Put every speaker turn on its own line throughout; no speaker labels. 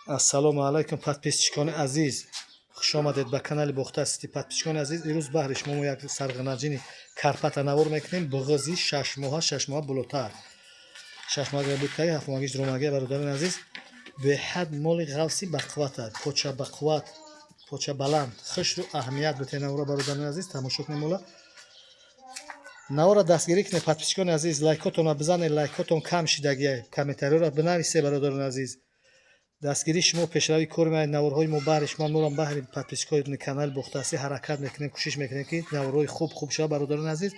Ассалому алайкум, подписчикони азиз, хушомадед ба канали Бохтар Сити. Подписчикони азиз, имрӯз баҳри шумо мо як сарғанаҷини Карпата навор мекунем. Буғизи 6 моҳа, 6 моҳа булотар, 6 моҳа буткаги, 7 моҳаги ромаги. Бародарони азиз, беҳад моли ғафси бақуввата, поча бақувват, поча баланд, хушрӯ. Аҳамият битен навора, бародарони азиз, тамошо кунем мола. Навора дастгирӣ кунед, подписчикони азиз, лайкотонро бизанед, лайкотон кам шидагия, комментариёро бинависед. Бародарони азиз, дастгирии шумо пешравии кори ма. Наворҳои мо баҳри шумо, морам баҳри подписчикои канали Бохтарсити ҳаракат мекунем, кӯшиш мекунем, ки наворҳои хуб хуб шавад. Бародарони азиз,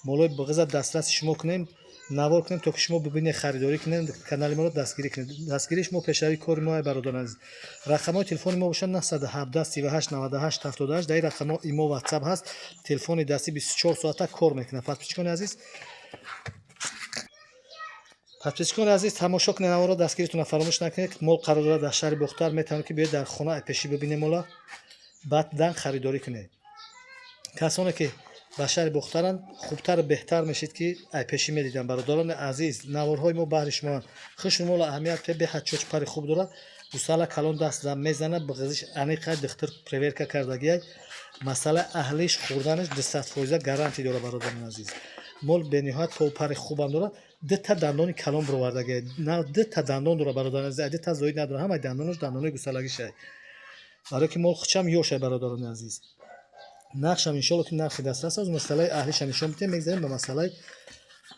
молои буғиза дастраси шумо кунем, навор кунем, то ки шумо бибинед, харидорӣ кунед, канали моро дастгирӣ кунед. Дастгирии шумо пешравии кори мо. Бародарони азиз, рақамҳои телефони мо бошад 917 38 98 78. Дар ин рақамҳо имо, Ватсап ҳаст, телефони дастӣ 24 соата кор мекунад. Подписчикони азиз, тамошо кунед наворо, дастгиритонро фаромӯш накунед. Мол қарор дорад дар шаҳри Бохтар, метавонед, ки биёед, дар хона пешӣ бибинед мола, баъдан харидорӣ кунед. Касоне ки ба шаҳри Бохтаранд, хубтару беҳтар мешид, ки айпешӣ медиданд. Бародарони азиз, наворҳои мо баҳри шумоанд. Хушу мола аҳамият, беҳад чочпари хуб дорад, гусала калон, даст мезанад, буғизиш аниқа, духтур проверка кардагиай. Масъалаи аҳлиш, хӯрданаш 200 фоиза гарантия дорад. Бародарони азиз, мол бениҳоят попари хубам дорад, дута дандони калон бировардагиай, дута дандон дорад. Бародарони азиз, дута зоид надорад, ҳамаи дандонаш дандонои гусалагишай, барое ки мол хучам ёшай. Бародарони азиз, нархшам иншолло, ки нархи дастрас аст. Масъалаи аҳлишам нишон бидем, мегзарем ба масъалаи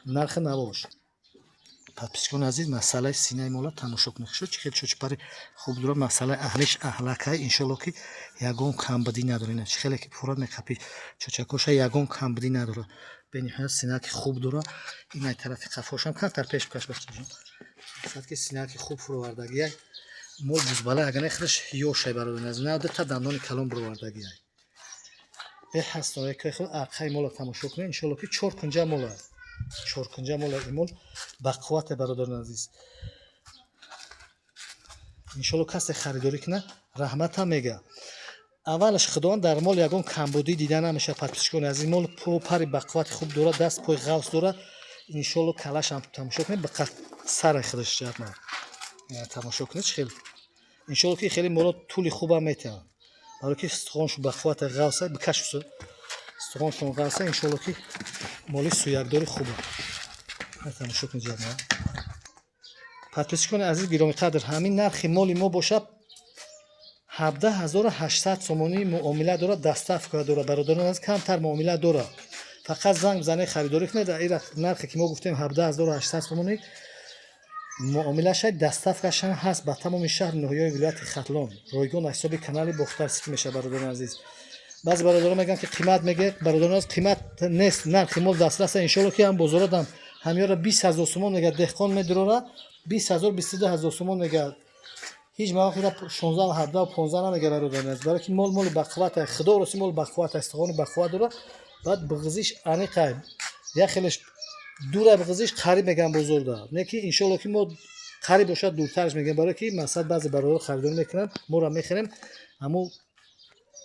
нархи навош. Подписчикони азиз, масъалаи синаи мола тамошо кунед, шо чӣ хел чочпари хуб дорад. Масъалаи аҳлиш аҳлакай, иншолло, ки ягон камбудӣ надорад. Ина чӣ хеле ки пурра меқапи чочакоша, ягон камбудӣ надорад. Бениҳоят синаки хуб дорад. Инай тарафи қафошам камтар пеш бикаш, бачаҷон, ки синаки хуб фуровардагиай. Мол бузбала, агар не худаш ёшай. Бародари азиз, на дута дандони калон бировардагиай, беҳаст. Худ арқаи мола тамошо кунед, иншолло, ки чоркунҷа мола, чоркунҷа мола. Ин мол бақуввате, бародарони азиз. Иншолло, касе харидорӣ кунад, раҳматам мега. Аввалаш, Худованд, дар мол ягон камбудӣ дида намешавад. Подписчикони азиз, мол пари бақуввати хуб дорад, даст пои ғафс дорад. Иншолло, калашам тамошо кунед, ба сари худаш ҷатма тамошо кунед чӣ хел. Иншолло, ки хеле моло тӯли хубам метиҳанд, барое ки стухоншу бақуввати ғафса, бикаш, стухоншон ғафса. Иншолло, ки моли суякдори хуба, тамошо кунед ҷатма. Подписчикони азиз, гиромиқадр, ҳамин нархи моли мо бошад 17 800 сомонӣ. Муомила дорад, доставка дорад. Бародарон азиз, камтар муомила дорад, фақат занг бизанед, харидорӣ кунед. Нархе ки мо гуфтем, 17 800 сомонӣ, муомилаша, доставкашам ҳаст ба тамоми шаҳр, ноҳияҳои вилояти Хатлон, ройгон аз ҳисоби канали Бохтар Сити мешавад. Бародарони азиз, баъзе бародарон мегӯянд, ки қимат мегӯяд. Бародарон азиз, қимат нест, нархи мол дастраса. Иншолло, ки ҳам бозорадам ҳамёра 20 000 сомон мегӯяд, деҳқон медурора 20 000, 22 000 сомон мегӯяд, ҳеҷ мавқеда 16, 17, 15 намегӯяд. Бародарони азиз, барое ки мол моли бақувват, худо роси, мол бақувват, истихони бақувват дорад. Баъд буғизиш аниқа, як хелеш дура, буғизиш қариб мегӯянд бозорда, не ки иншолло, ки мо қариб бошад, дуртараш мегӯям, барое ки масалан баъзе бародарон харидорӣ мекунанд, моро мехарем, ҳамун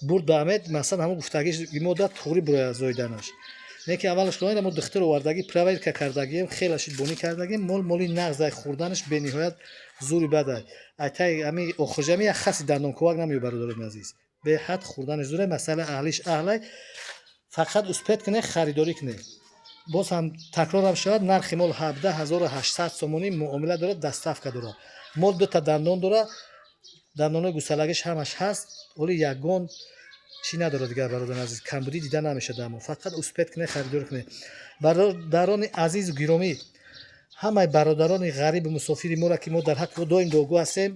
бурд ба амед, масалан, ҳамун гуфтагиш мо да туғри бурояд зоиданаш, не ки аввалаш худо мо духтур овардагӣ, проверка кардагием, хела шидбонӣ кардагим. Мол моли нағзай, хӯрданаш бениҳоят зури бадай. Айтай ами охирҷами як хаси дандонкувак намеёб. Бародарони азиз, беҳад хӯрданаш зуре. Масъала аҳлиш аҳлай, фақат успеть кунед, харидорӣ кунед. Боз ҳам такрорам шавад, нархи мол 17 800 сомонӣ, муомила дорад, доставка дорад. Мол дута дандон дорад, дандонои гусалагиш ҳамаш ҳаст, ҳоли ягон чӣ надорад дигар. Бародарони азиз, камбудӣ дида намешавад дар мо, фақат успеть кунед, харидорӣ кунед. Бародарони азизу гиромӣ, ҳамаи бародарони ғарибу мусофири моро, ки мо дар ҳаққи доим дуогӯ ҳастем.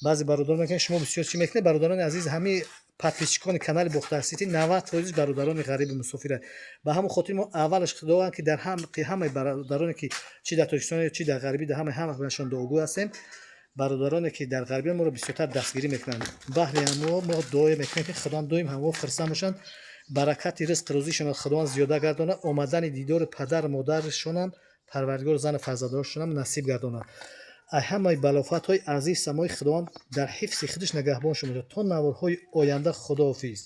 Баъзе бародарон мегӯянд, шумо бисёр чӣ мекунед. Бародарони азиз, ҳамин подписчикони канали Бохтарсити 90 фоиз бародарони ғарибу мусофира. Ба ҳамон хотир мо аввалаш худованд, ки дар ҳаққи ҳамаи бародароне, ки чӣ дар Тоҷикистон, чӣ дар ғарибӣ, дар ҳамаи ҳамашон дуогӯ ҳастем. Бародароне, ки дар ғарбӣ моро бисёртар дастгирӣ мекунанд, баҳри ҳамо мо дуое мекунем, ки Худованд доим ҳамво хурсанд бошанд, баракати ризқи рӯзишонро Худованд зиёда гардонад, омадани дидори падару модарашонам Парвардигор, зану фарзандонашонам насиб гардонад. Ай ҳамаи балофатҳои азиз самои Худованд дар ҳифзи худаш нигаҳбон шумо то наворҳои оянда. Худоҳофиз.